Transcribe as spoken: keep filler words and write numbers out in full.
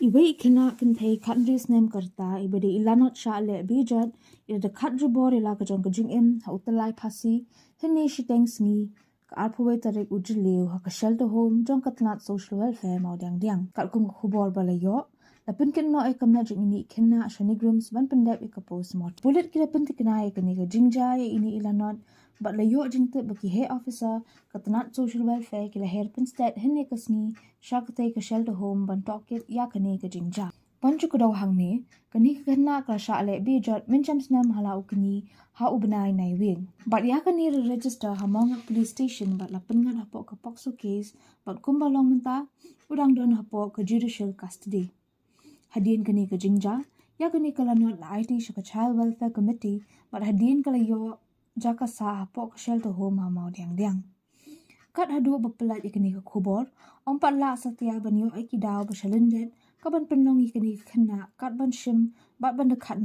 Iwei i khynnah kynthei khathynriew snem ka rta iba dei i Lanot Shahleh Bijot i la da khathynriew bor ïa la ka jong ka jingim ha u Tyllai Phasi hynne shiteng sngi ka arphew wei tarik u Jylliew ha ka shelter home jong ka tnat Social Welfare Mawdiangdiang. Katkum ka khubor ba la ïoh, la pynkynnoh ïa ka met jong ine i khynnah sha NEIGRIHMS ban pyndep ïa ka postmortem. Pulit ki la pynthikna ïa kane ka jingjia ïa ine i Lanot bad la ïoh jingtip ba ki heh officer ka tnat Social Welfare ki la her pynsted hynne ka sngi sha katei ka shelter home ban tohkit ïa kane ka jingjia. Ban shu kdew hangne, kane ka khynnah ka la shah leh bejot mynshem snem ha la u kñi ha u bnai Naiwieng. Bad ïa kane la register ha Mawngap Police Station bad la pynngat hapoh ka POCSO case bad kumba long mynta u dang don hapoh ka judicial custody. Hadien kane ka jingjia, ïa kane ka Lanot la aiti sha ka Child Welfare Committee bad hadien ka la ïoh jaka sah hapoh ka shelter home ha Mawdiangdiang. Kat haduh ba pynlait ïa kane ka khubor, ym pat lah satia ban ïoh ïa ki daw ba sha lyndet ka ban pynlong ïa kane ka khynnah kat ban shim bad ban da khat noh